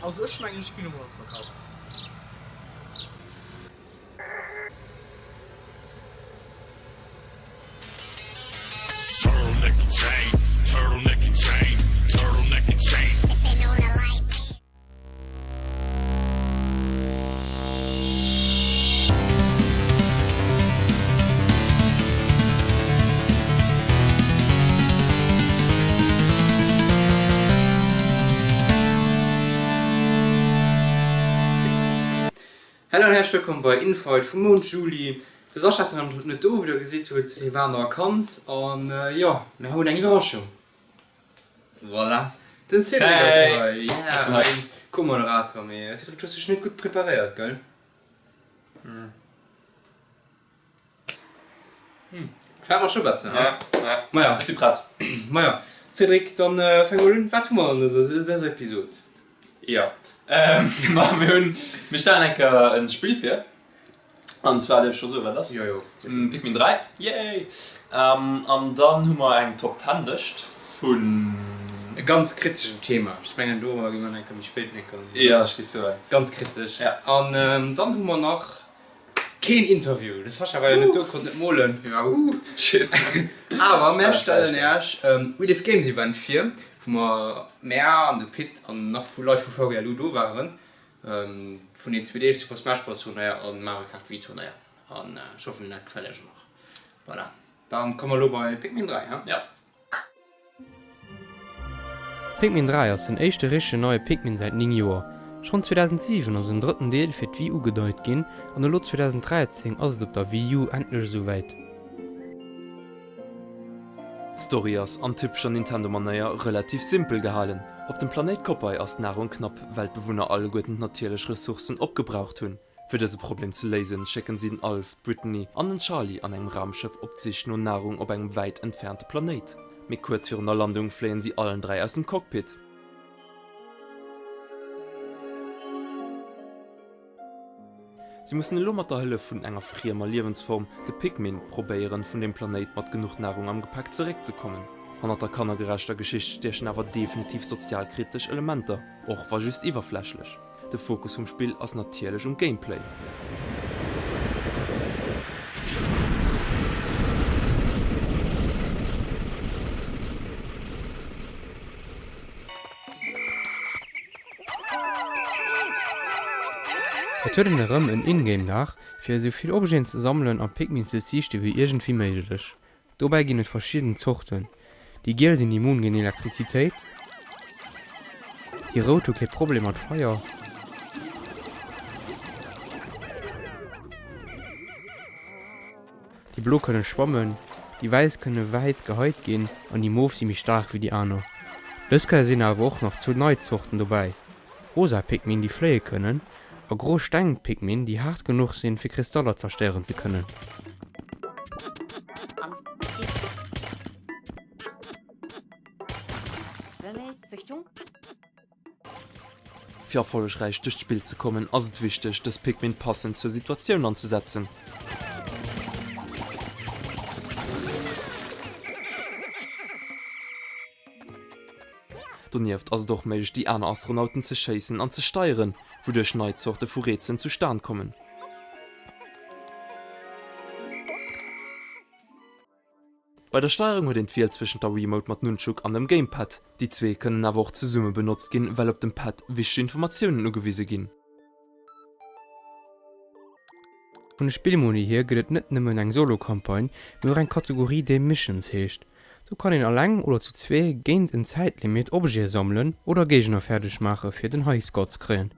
Also ech mengen ech ginn elo mol an d'Vakanz. Hallo an häerzlech wëllkomm bei Infight vum Mount Juli. De Sascha ass nach net do, wéi der gesitt hutt, hie war an der Vakanz an jo, mir hunn eng Iwwerraschung. Voilà, den Cédric ass hei, yeah, mäin Co-Moderator. Mee Cédric, du hues dech net gutt preparéiert, gell? Gefällt mer scho bessen, he? Maja, Ech si prett. Maja, Cédric, dann fänke mol un. Wat hu mer an dëser Episod? Jo, ma mir hunn, mir stellen eng Kéier e Spill vir. An zwar, dierf ech scho soen, wat et ass? Jo, jo. Pikmin 3, yay! An dann hu mer eng Top Ten Lëscht vun. E ganz kriteschem Thema. Ech mengen, dorobber gi mer eng Kéier méi spéit eng Kéier. Jo, ech géif soen. Ganz kritesch. Ja. An dann hu mer nach Keen Interview, de Sascha war jo net do, konnt net molen, awer mär stellen Äech We Live Games Event vir, wou mer, mär an de Pit an nach vu Leit vu VGLU do waren, vun den zwee Deeg, Super Smash Bros Turnéier an Mario Kart Wii Turnéier, an ech hoffen dat gefält Äech och nach. Voilà, dann komme mer elo bei Pikmin 3, he? Jo. Pikmin 3 ass den éischte richtegen neie Pikmin säit 9 Joer. Schonn 2007 ass en drëtten Deel fir d'Wii ugedeit ginn an elo 2013 ass et op der Wii U endlech esouwäit. D'Story ass an typescher Nintendo-Manéier relativ simpel gehalen. Op dem Planéit Koppai ass d'Nahrung knapp, well d'Bewunner alleguerten d'natierlech Ressourcen opgebraucht hunn. Fir dëse Problem ze léisen, schécken si den Alf, d'Brittany an den Charlie an engem Raumschëff op d'Sich no Nahrung op engem wäit entfernte Planéit. Mee kuerz virun der Landung fléien si allen 3 aus dem Cockpit. Si mussen elo mat der Hëllef vun enger friemer Liewensform, de Pikmin, probéieren, vun deem Planéit mat genuch Nahrung am Gepäck zeréckzekommen. Hannert der kannergerechter Geschicht stiechen awer definitiv sozialkritesch Elementer, och wa just iwwerflächlech. De Fokus vum Spill ass natierlech um Gameplay. Et huet een erëm en In-Game Dag fir esou vill Objeten ze sammelen a Pikmin ze ziichte wéi iergendwéi méiglech. Dobäi ginn et verschidden Zorten, Déi giel sinn immun géint Elektrizitéit, déi rout hu kee Problem mat Feier, déi blo kënne schwammen, déi wäiss kënne wäit geheit ginn an déi mof si méi staark wéi déi aner. Dës Kéier sinn awer och nach zwou nei Zorten dobäi, rosa Pikmin, déi fléie kënnen A gro Steng-Pikmin, déi haart genuch sinn, fir Kristaller zerstéieren ze kënnen. Fir erfollegräich duerch d'Spill ze kommen, ass et wichteg, dës Pikmin passend zur Situatioun anzesetzen. Donieft ass et och méiglech déi aner Astronauten ze schéissen an ze steieren, wouduerch nei Zorte vu Rätselen zustan kommen. Bei der Steierung huet een d'Wiel zwëschent der Wiimote mat Nunchuk an dem Gamepad. Déi zwee kënnen awer och zesumme benotzt ginn, well op dem Pad wichteg Informatiounen ugewise ginn. Vun de Spillmodi hier gëtt et net nëmmen eng Solo-Campagne, mee och eng Kategorie déi Missions heescht. Do kann een alleng oder zu zwee géint en Zäitlimit Objete sammelen oder Géigner fäerdeg maache fir den Highscore ze kréien.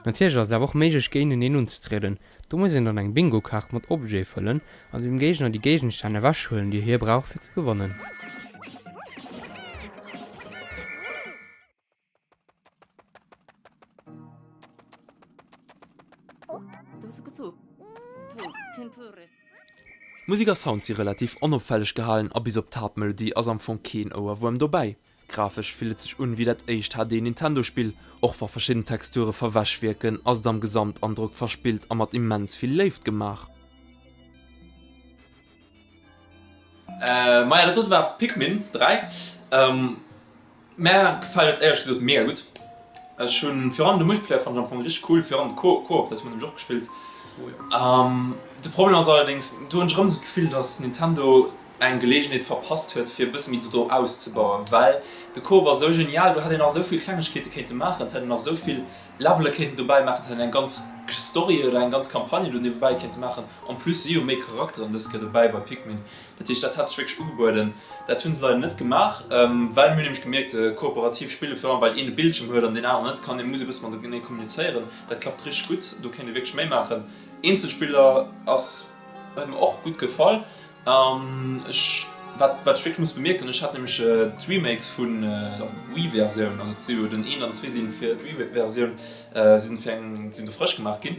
Natierlech ass et awer och méiglech géinteneen unzetrieden. Do muss een dann eng Bingo-Kaart mat Objete fëllen an dem Géigner déi Géigenstänn ewech huelen déi hie brauch fir ze gewannen. Musek a Sound si relativ onopfälleg gehalen a bis op d'Haaptmelodie ass am Fong keen Ouerwuerm dobäi. Grafesch fillt et sech un wéi dat éischt HD Nintendo Spill, och wa verschidden Texture verwäsch wierken, ass et am Gesamtandrock verspillt a mat immens vill Léift gemaach. Maja dat dote war Pikmin 3. Mär gefält et éierlech gesot mega gutt. Ech hunn virun allem de Multiplayer fannen ech am Fong richteg cool, virun allem de Co-op, dat hu mer nämlech och gespillt. De Problem ass allerdéngs, do hunn ech erëm esou d'Gefill, dass Nintendo eng Geleegenheet verpasst huet fir e bësse méi dodo auszebauen, well de Co-op ass esou genial, do hätt een nach esou vill Klengegkeete kéinte maachen, et hätt een nach esou vill Levele kéinten dobäi maachen, et hätt een eng ganz Story oder eng ganz Campagne do niewebäi kéinte maachen. En plus si jo méi Charakteren dës Kéier dobäi bei Pikmin, dat heescht dat hätt sech wierklech ugebueden. Dat hu se leider net gemaach, well mir hunn nämlech gemierkt, kooperativ spille virun allem well een e Bildschierm huet an deen aneren net, kann ee muss e bësse matenee kommunizéieren, dat klappt richteg gutt, do kéint ee wierklech méi maachen. Eenzelspiller ass huet mer och gutt gefall. An ech, wat wat ech wierklech muss bemierken, ech hat nämlech d'Remakes vun der Wii-Versioun, also et si jo den eent an zwee si fir d'Wii-Versioun, sinn fir eng, sinn do frësch gemaach ginn,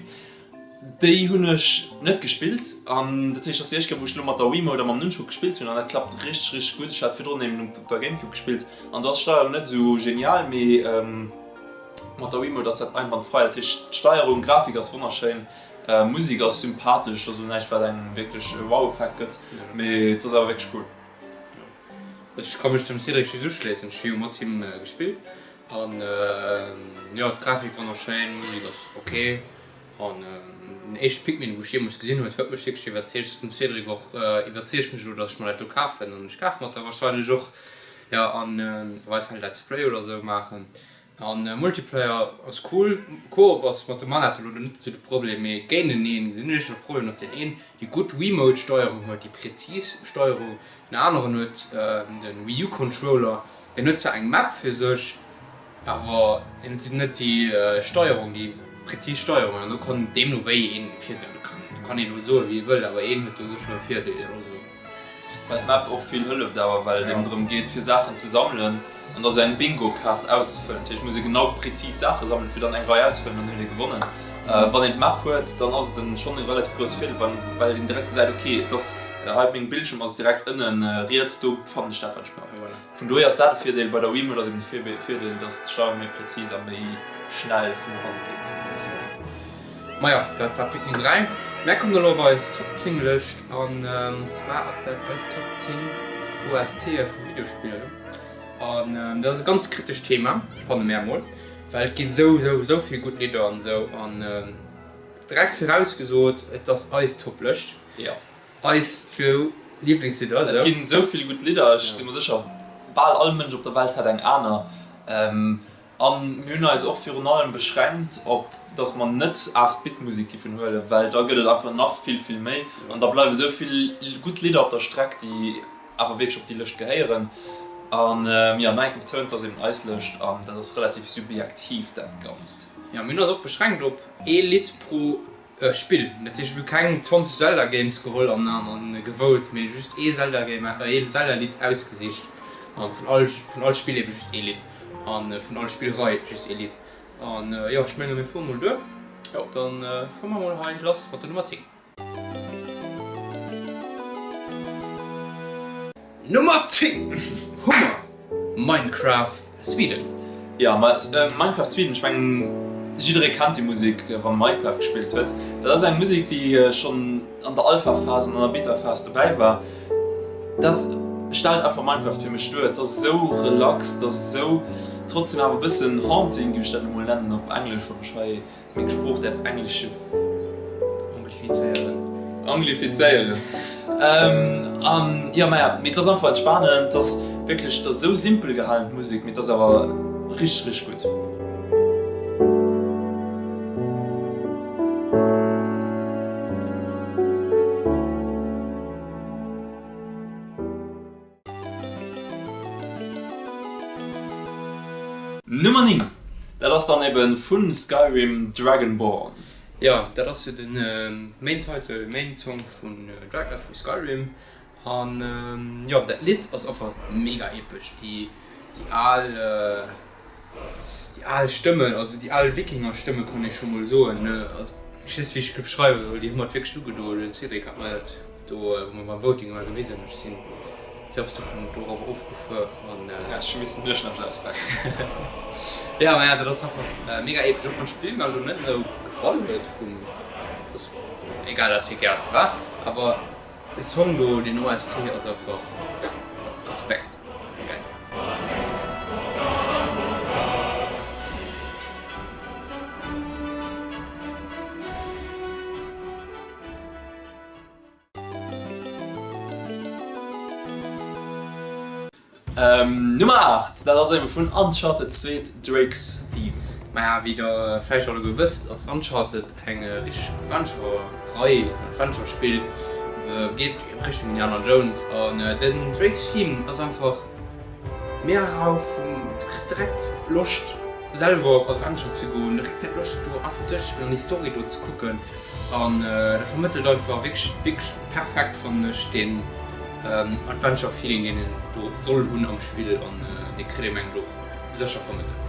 déi hunn ech net gespillt. An dat heescht, dat ass déi éischt Kéier wou ech elo mat der Wiimote a mam Nunchuk gespillt hunn an dat klappt richteg richteg gutt. Ech hat virdrun eben op der Gamecube gespillt an do ass d'Steierung net esou genial, mee mat der Wiimote ass dat einwandfrei. Dat heescht d'Steierung, d'Grafik ass wonnerschéin. Musik ass sympathesch, ass elo näischt wat engem wierklech e Wow-Effekt gëtt, mee et ass awer wierklech cool. Ech ka mech dem Cédric just uschléissen, ech hu jo mat him gespillt an jo d'Grafik wonnerschéin, d'Musik ass ok an den éischte Pikmin wou ech jeemools gesinn huet, huet mech wierklech iwwerzeegt, vum Cédric och iwwerzeegt mech elo dass ech mer dat do kafen an ech kafe mer da wahrscheinlech och, jo an op alle Fäll Let's Play oder sou maachen. An Multiplayer ass cool, Coop ass mat de Manette elo net sou de Problem, mee géinteneen gesinn ech e Problem, dass deen een déi gutt Wiimote Steierung huet, déi präzis Steierung, den aneren huet de Wii U Controller, deen huet zwar eng Map fir sech, awer deen huet net déi Steierung, déi präzis Steierung an do kann deemno wéi een Virdeel, do kann een elo soe wéi ee wëll, awer een huet do sécher e Virdeel. Also. Well d'Map och vill hëlleft awer well et eben drëm geet fir Saachen ze sammelen an da sou eng Bingo-Kaart auszefëllen. Dat heescht et muss ee genau prezis Saache sammelen fir dann eng Rei auszefëllen an dann huet ee gewonnen. Wann een d'Map huet, dann ass et en schonn e relativ grousse Virdeel well well een direkt gesäit ok et ass hei op mengem Bildschirm ass et direkt ënnen riets do fannen ech dat wat ech brauch. Vun dohier ass dat e Virdeel. Bei der Wiimote ass eben de Virdeel dass d'Steierung méi prezis a méi schnell vun der Hand geet. Maja, dat war Pikmin 3. Mär kommen elo op eis Top 10 Lëscht an zwar ass dat eis Top 10 OSTe vu Videospiller. An dat ass e ganz kritescht Thema, fanne mär mol, well et ginn esou esou esou vill gutt Lidder an esou. An direkt virausgesot, et ass eis Top Lëscht, eis zwou Liblingslidder. Et ginn esou vill gutt Lidder, ech si mer sécher, bal all Mënsch op der Welt hätt eng aner. A mir hunn eis och virun allem beschränkt op, dass mer net 8 Bit Musek giffen huelen, well da gëtt et einfach nach vill, vill méi an da bleiwe sou vill gutt Lidder op der Streck, déi awer wierklech op déi Lëscht gehéieren. An jo, nach eng Kéier betount, et ass eben eis Lëscht an dat ass relativ subjektiv dat Ganzt. Jo, mir hunn eis och beschränkt op ee Lidd pro Spill. Dat heescht, mir hu keng 20 Zelda Games geholl an gevote, mee just ee Zelda Game, ee Zelda Lidd ausgesicht an vun all vun all Spill eben just ee Lidd an vun all Spillrei just ee Lidd. An jo, ech menge mir fuere mol duer. Jo, dann fuere mer mol hei lass mat der Nummer 10. Nummer 10 hu mer Minecraft Sweden. Jo, Minecraft Sweden, ech mengen jidderee kennt déi Musek wann e Minecraft gespillt huet. Dat ass eng Musek déi schonn an der Alpha-Phase an an der Beta-Phase dobäi war. Dat stellt einfach Minecraft fir mech duer. Et ass esou relax, et ass esou trotzdem awer e bëssen haunting, géif ech dat elo mol nennen op Englesch, wann ech hei Meng Sprooch däerf Englesch anglifizéieren. Anglifizéieren. An jo, maja, mee et ass einfach entspanend, et ass wierklech, et ass esou simpel gehalen d'Musek, mee et ass awer richteg, richteg gutt. Nummer 9, dat ass dann eben vun Skyrim Dragonborn. Jo, dat ass jo den Main Title, Main Song vun vu Skyrim an jo dat Lidd ass einfach mega epesch, déi déi al déi al Stëmmen, also déi al Wikinger Stëmme kann ee scho mol soen ne, also ech weess net wéi ech et beschreiwe soll, déi hu mer et wierklech ugedoen, den Cédric hat mer dat do wou mer beim Voting war gewisen, ech sinn. Si ass dovun dorop ofgefuer an. Ja, ech hu missen d'Nueschnäppchen auspaken. Ja, maja, dat ass einfach mega epesch, och wann d'Spill mer elo net esou gefall huet vum, dat ass egal, dat ass wierklech egal firwat, awer de Song do, den OST ass einfach Respekt, einfach gäil. Nummer 8, dat ass ebe vun Uncharted 2 d'Drake's Theme. Maja, wéi der vläicht alleguer wësst, ass Uncharted eng richteg Adventure-Rei, en Adventure-Spill, geet Richtung Indiana Jones an den Drake's Theme ass einfach mega rau vum, du kriss direkt Loscht selwer op Adventure ze goen, direkt Loscht do einfach duerchzespillen an déi Story do ze kucken. An dat vermëttelt einfach wierklech, wierklech perfekt fannen ech deen Adventure Feeling deen een do soll hunn am Spill an dee kritt ee mengen ech och sécher vermëttelt.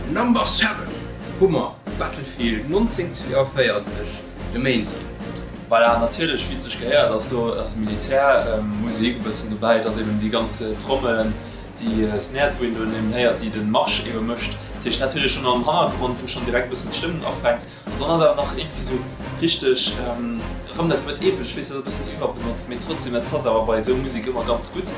Number 7 hu mer Battlefield 1942, de Main Theme. Voilà, natierlech, wéi et sech gehéiert, ass do ass Militärmusek e bëssen dobäi. Et ass eben déi ganz Trommelen, déi Snare, wou een do eben héiert, déi de Marsch ebe mécht. Dat heescht, dat huet ee schonn am Hannergrond, wou schonn direkt e bëssen d'Stëmmung afänkt. An dann ass awer nach iergendwéi sou richteg, erëm dat Wuert epesch, ech weess, dat ass e bëssen iwwerbenotzt, mee trotzdem, dat passt awer bei esou Musek ëmmer ganz gutt.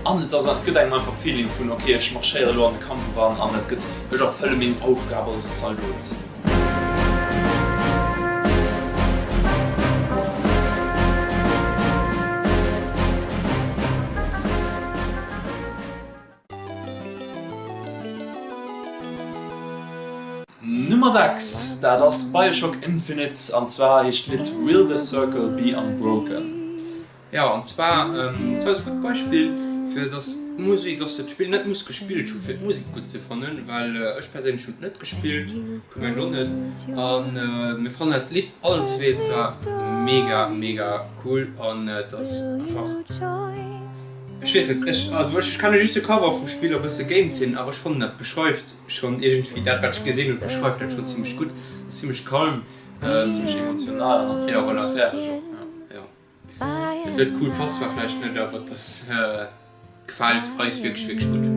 An et ass, et gëtt engem einfach Feeling vun, ok, ech marschéiere elo an de Kampf eran an dat gëtt, ech erfëlle meng Aufgab als Zaldot. Nummer 6, dat ass Bioshock Infinite an zwar heescht d'Lidd Will the Circle Be Unbroken. Jo, an zwar, dat ass e gutt Beispill fir dass d'Musek, dass de d'Spill net muss gespillt hu fir d'Musek gutt ze fannen, well ech perséinlech hunn et net gespillt, du mengs och net, a mir fannen dat Lidd allen zwee zwar mega mega cool an et ass einfach. Ech weess net, ech, also ech kenne just de Cover vum Spill a bësse Game Scene, awer ech fannen dat beschreift schonn iergendwéi dat wat ech gesinn hunn, beschreift dat schonn zimmlech gutt, ass zimmlech calm, Zimmlech emotional an ja voilà, atmosphäresch och, ja. Jo, et huet cool, passt zwar vläicht net, awer et ass, gefält eis wierklech wierklech gutt.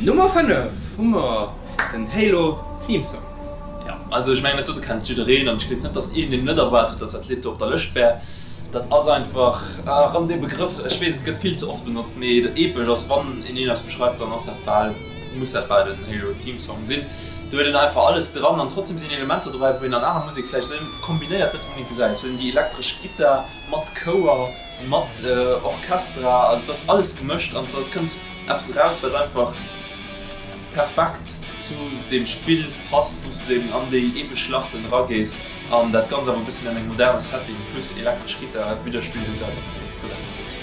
Nummer 5 hu mer den Halo Theme Song. Jo, also ech mengen dat dote kennt jiddereen an ech gleef net dass een deen net erwaart huet dass dat Lidd do op der Lëscht wär. Dat ass einfach, ah erëm dee Begrëff, ech weess et gëtt vill ze oft benotzt, mee epesch ass wann een een eppes beschreift, dann ass dat bal, muss dat bal den Halo Theme Song sinn. Do huet een einfach alles dran an trotzdem sinn Elementer dobäi wou een an aner Musek vläicht esou kombinéiert net onbedéngt gesäit. Sou déi elektresch Gittar mat Chouer, mat Orchestra, also et ass alles gemëscht an da kënnt eppes eraus, wat einfach perfekt zu deem Spill passt, wou s de eben an déi epesch Schlachten eragees an dat Ganzt awer e bëssen an engem moderne Setting plus elektresch Gittar widderspigelt dat am Fong relativ gutt.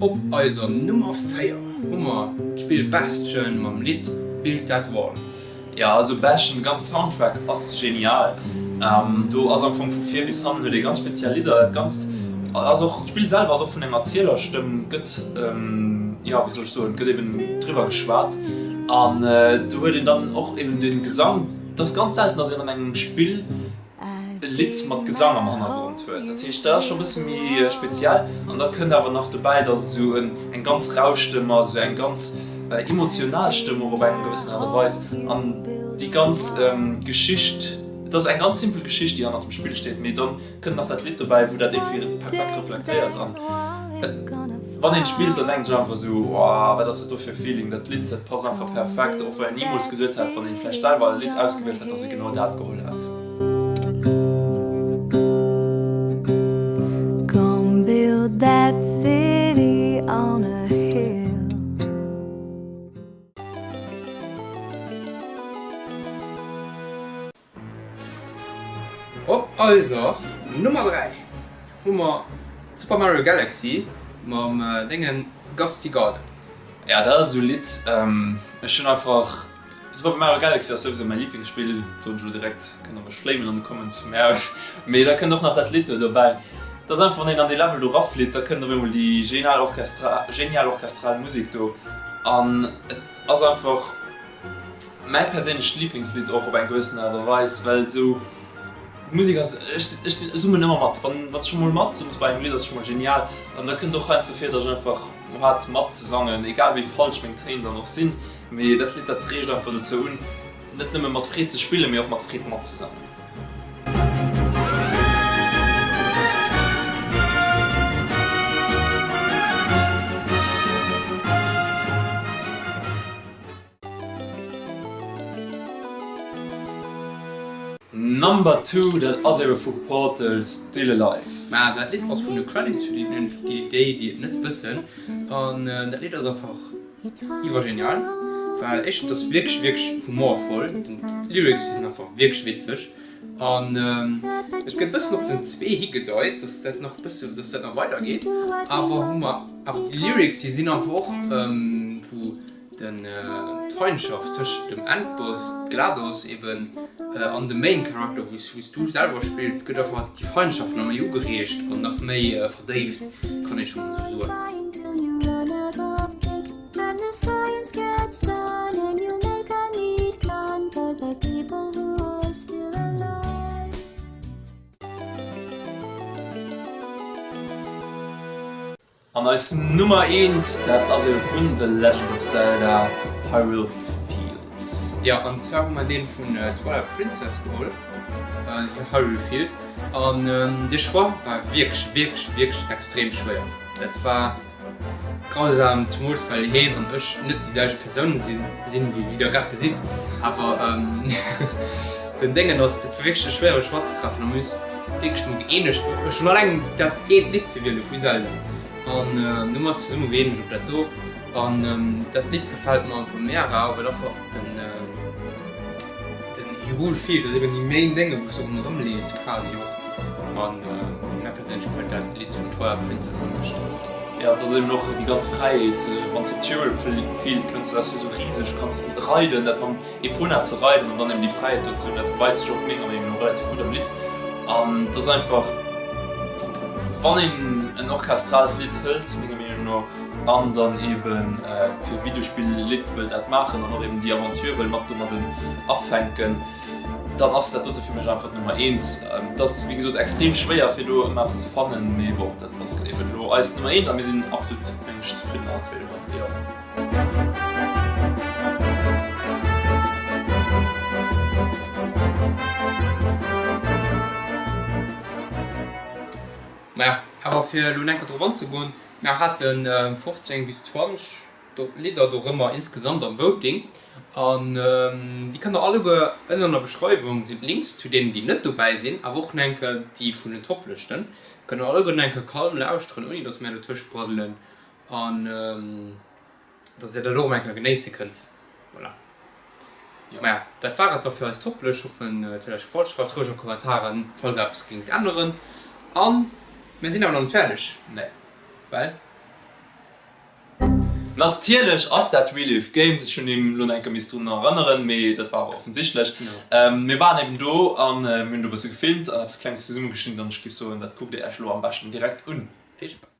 Op eiser Nummer 4 hu mer d'Spill Bastion mam Lidd Build That Wall. Jo also Bastion, de ganze Soundtrack ass genial. Do ass am Fong vu vir bis hannen huet ee ganz speziell Lidder. Dat ganzt ass och, d'Spill selwer ass och vun enger Erzielerstëmm gëtt, jo wéi soll ech soen, gëtt eben driwwer geschwat an do huet een dann och eben de Gesang. Et ass ganz selten, dass een an engem Spill e Lidd mat Gesang am Hannergrond huet. Dat heescht, dat ass scho e bësse méi speziell. An da kënnt awer nach dobäi, datt et esou eng ganz rau Stëmm ass, esou eng ganz emotional Stëmm och op eng gewëssen Aart a Weis. An déi ganz Geschicht, et ass eng ganz simpel Geschicht, déi hannert dem Spill steet, mee dann kënnt nach dat Lidd dobäi, wou dat iergendwéi perfekt reflektéiert. An et. Wann een spillt, dann denkt sech einfach esou, Wow, wat ass dat do fir e Feeling, dat Lidd, dat passt einfach perfekt. Och wann een nimools geduet hätt, wann een vläicht selwer e Lidd ausgewielt hätt, dass ee genau dat geholl hätt. Op eiser Nummer 3 hu mer Super Mario Galaxy mam déngen Gusty Garden. Ja dat ass esou e Lidd, ech hunn einfach, Super Mario Galaxy ass souwisou mäi Liblingsspill, soen ech elo direkt, kënnt der mech flamen an de Comments vu mär aus, mee da kënnt och nach dat Lidd do dobäi. Dat ass einfach wann een an dee Level do raflitt, da kënnt op eemol déi genial orchestra, genial orchestral Musek do an et ass einfach. Mäi perséinlecht Liblingslidd och op eng gewëssen Aart a Weis, well esou d'Musek ass, ech ech sinn summen ëmmer mat, wann wann s scho mol matsumms bei engem Lidd ass scho mol genial an da kënnt och heiansdo vir, datt ech einfach hat matzesangen, egal wéi falsch meng Téin dann och sinn, mee dat Lidd dat reegt einfach dozou un net nëmme mat Freed ze spillen, mee och mat Freed matzesangen. Number Two, dat ass ebe vu Portal, Still Alive. Mä dat Lidd ass vun de Credits, fir déi déi et net wëssen. An dat Lidd ass einfach iwwergenial, well éischtens et ass wierklech wierklech humorvoll, d'Lyrics déi sinn einfach wierklech witzeg an et gëtt bëssen op den zwee higedeit, dass dat nach bësse dass dat nach weidergeet, awer hu mer awer déi Lyrics déi sinn einfach och wou Den d'Freundschaft tëscht dem Endboss GLaDOS eben an dem Main Character wou s du selwer spills gëtt einfach déi Freundschaft nach méi ugereegt an nach méi verdéift, kann ee schonn esou soen. An eis Nummer eent, dat ass ebe vun The Legend of Zelda, Hyrule Field. Jo, an zwar hu mer dee vun Twilight Princess geholl, Hyrule Field. An dee Choix war wierklech, wierklech, wierklech extrem schwéier. Dat war grausam, zemools well heen an ech net déi selwecht Persounen sinn, wéi der grad gesitt. Awer den Déngen ass, dat war wierklech e schwéiere Choix ze treffen a mir hunn Wierklech mol gëeenegt, schonn alleng dat eent Lidd ze wiele vu Zelda. An du hu mer eis zesumme gëeenegt op dat do. An dat Lidd gefält mer einfach mera, well einfach den den Hyrule Field ass eben déi main Dénge wou s du ronderëm leefs quasi och. An mär perséinlech gefält dat Lidd vun Twilight Princess am beschten. Jo, et ass eben och déi ganz Fräiheet, wann s de op d'Hyrule Field kënns, dat ass jo sou riseg, du kanns reiden, dat mam. Epona ze reiden an dann eben déi Fräiheet do ze hunn, dat weist sech och menger Meenung no relativ gutt am Lidd. An et ass einfach, wann een en orchestralt Lidd hëlt, menger Meenung no, an dann eben fir Videospill-Lidd wëll dat maachen an och eben déi Aventure wëll mat domadden afänken, dann ass dat dote fir mech einfach d'Nummer eent. Et ass wéi gesot extrem schwéier fir do ëmmer eppes ze fannen, mee bon, dat ass eben elo eis Nummer eent a mir sinn absolut, mengen ech, zefridden allen zwee domadden. Jo. Maja, awer fir elo enker drop anzegoen, Mer hate 15 bis 20 Lidder dorëmmer insgesamt am Voting an déi kënnt der alleguer ënnen an der Beschreiwung sinn d'Links zu deenen déi net dobäi sinn, awer och nach enker déi vun den Toplëschten. Kënnt der alleguer nach enker kalm lauschteren ouni datt mär dotëscht braddelen. An dass dir dat och emol eng Kéier genéisse kënnt. Voilà. Maja, dat war et da fir eis Toplëscht. Ech hoffen, et huet iech gefall. Schreift roueg an d'Kommentaren, falls der eppes géingt änneren. A mir sinn awer nach net fäerdeg. Nee. Well. Natierlech ass dat We Live Games. Ech hunn him elo nach eng Kéier misst drun erënneren, mee dat war awer offensichtlech. Mir waren eben do a mir hunn do e bësse gefilmt an eppes Klenges zesummegeschnidden an ech géif soen, dat kuckt dir iech elo am beschten direkt un. Vill Spaass!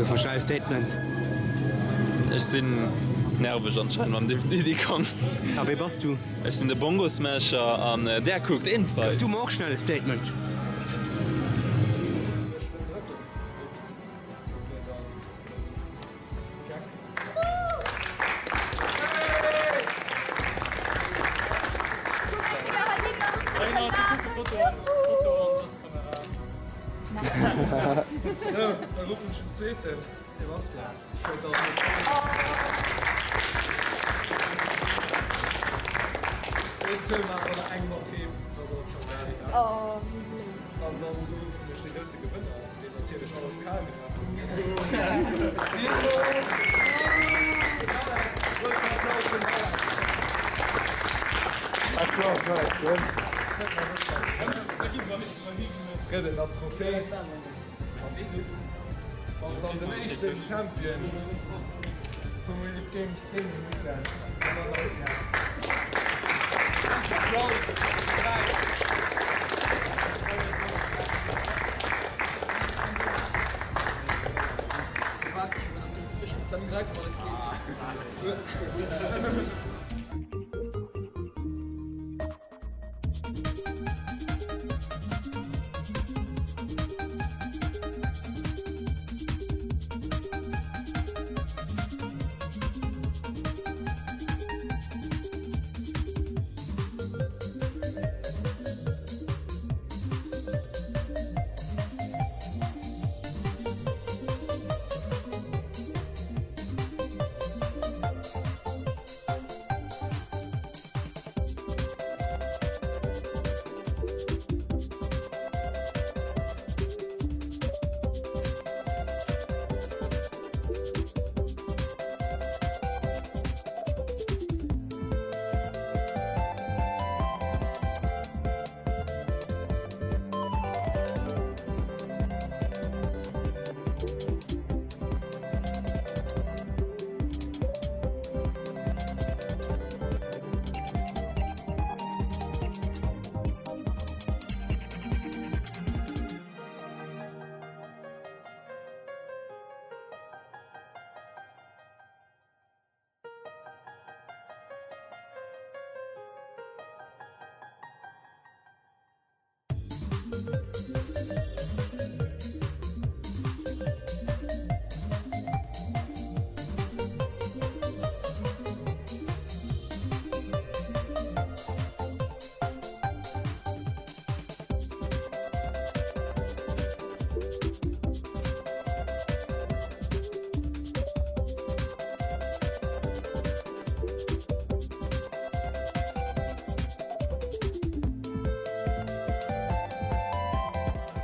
Gouf mer schnell e Statement. Ech sinn nerveg anscheinend mam Diddy Kong. A wee bass du? Ech sinn de Bongo Smasher an där kuckt Infight. Gëff du mer och schnell e Statement. Gëtt et dann d'Trophée an d'Lift. Bass dann den éischten Champion vum Relief Games Gaming Weekend ënner ITS. Groussen Applaus fir dräi!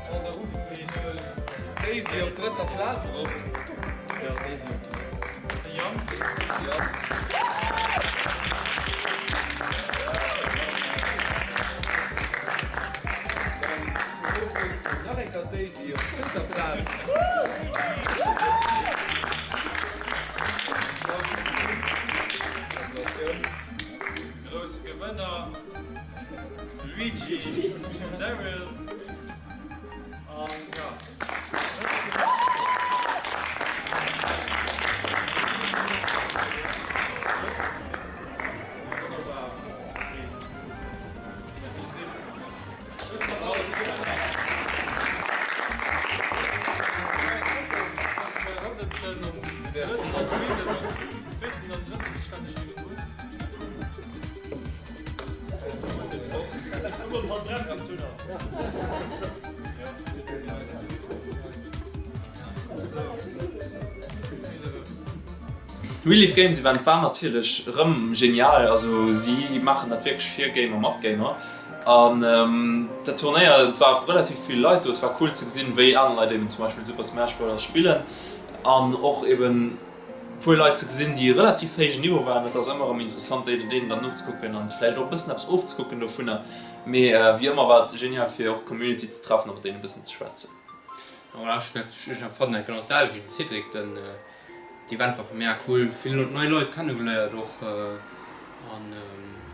An da ruffen ech Daisy op drëtter Plaz erop. Jo, Daisy op drëtter. Ass de Yann? De Yann. Dann vun nach eng Kéier d'Daisy op zweeter Plaz. Gratulatioun. Grousse Gewënner Luigi, Daryl an jo. D'Relief Games Event war natierlech erëm genial, also si maachen dat wierklech fir Gamer mat Gamer. An dat Turnéier, et war relativ vill Leit do, et war cool ze gesinn, wéi aner Leit eben zum Beispill Super Smash Bros. Spillen an och eben puer Leit ze gesinn, déi relativ héijen Niveau waren. Et ass ëmmer erëm interessant, deenen dann nozekucken an vläicht och e bëssen eppes ofzekucken dovunner. Mee wéi ëmmer war et genial fir och d'Community ze treffen a mat deenen e bëssen ze schwätzen. Voilà, ech empfannen dat genau d'selwecht wéi de Cédric. Den D'Event war mega cool, vill nei Leit kennegeléiert och an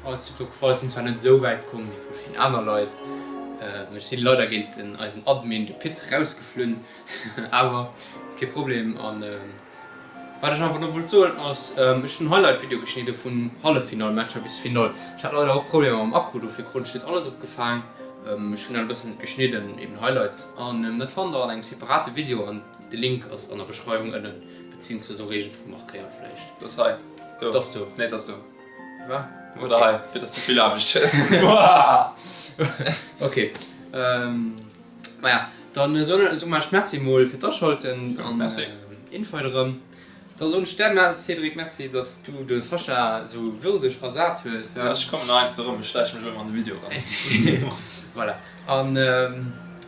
alles tiptop gefall. Sinn zwar net esou wäit komm wéi verschidden aner Leit. Ech si leider géint den eisen Admin, de Pit, rausgeflunn, awer ass kee Problem. An wat ech einfach nach wollt soen ass, ech hunn Highlight Video geschnidde vun Halleffinallmatcher bis Finall. Ech hat leider och Problemer mam Akku, dofir krut ech net alles opgefaang. Ech hunn dat e bëssen geschnidden, eben Highlights, an dat fannt der an engem separate Video an de Link ass an der Beschreiwung ënnen, beziehungsweise och iergendwou markéiert vläicht. Dat ass hei. Do. Dat ass do. Nee, dat ass do. Wat? Oder hei, fir dass du vill Aarbecht hues. Ok. Maja, dann soe mer iech Merci mol fir d'Aschalten an Infight erëm. Da soen ech där Cédric Merci, dass du de Sascha esou würdeg ersat hues. Ja, ech kommen nach eins erëm, ech schläiche mech elo an de Video eran. Voilà. An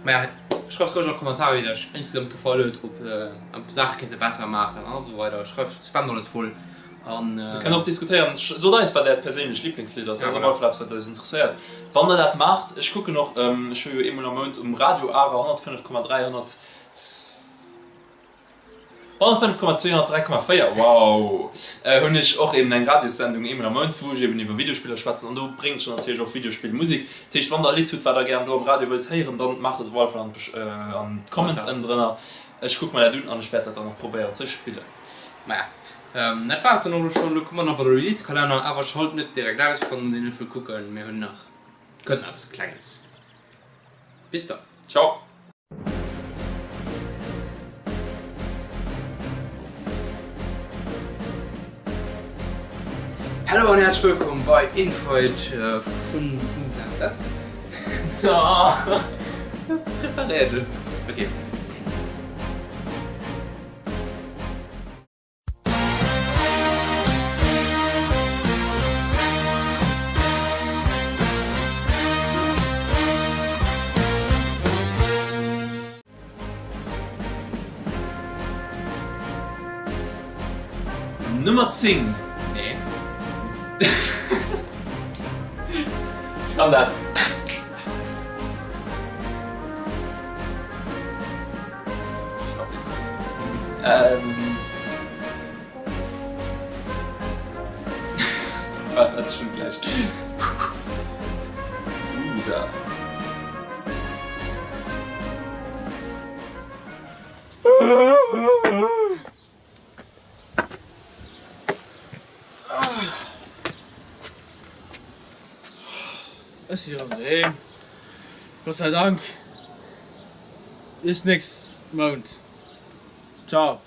maja, schreift roueg an d'Kommentarer, wéi et iech insgesamt gefall huet, ob mer Saache kéinte besser maachen an esou weider. Schreift, spamt alles voll. An. Dir kënnt och diskutéieren. Sot eis, wat äert perséinlecht Liblingslidd ass. Dat ass op alle Fall eppes, wat eis interesséiert. Wann der dat maacht, ech kucken och, ech hu jo eemol am Mount um Radio Ara 105,3, 105,2, 103,4, wow, hunn ech och eben eng Radiossendung eemol am Mount, wou ech eben iwwer Videospiller schwätzen. An do bréngen ech dann natierlech och Videospillmusek. Dat heescht, wann der e Lidd hutt, wat der gären do am Radio wëllt héieren, dann maacht et op alle Fall an d'Comments ënnendrënner. Ech kucke mer dat un an ech wäert dat dann och probéieren ze spillen. Maja, dat war et dann och elo schonn. Elo komme mer nach bei de Release-Kalenner, awer schalt net direkt aus, wann der deen net wëllt kucken. Mir hunn nach, kënnt nach eppes Klenges. Bis dann. Ciao. Hallo an häerzlech wëllkomm bei Infight vun vun wat? Preparéiert elo. Ok. Nummer 10. Nee. Ech kann dat. Ech si rëm doheem, Gott sei Dank. Bis nächst Mount. Ciao.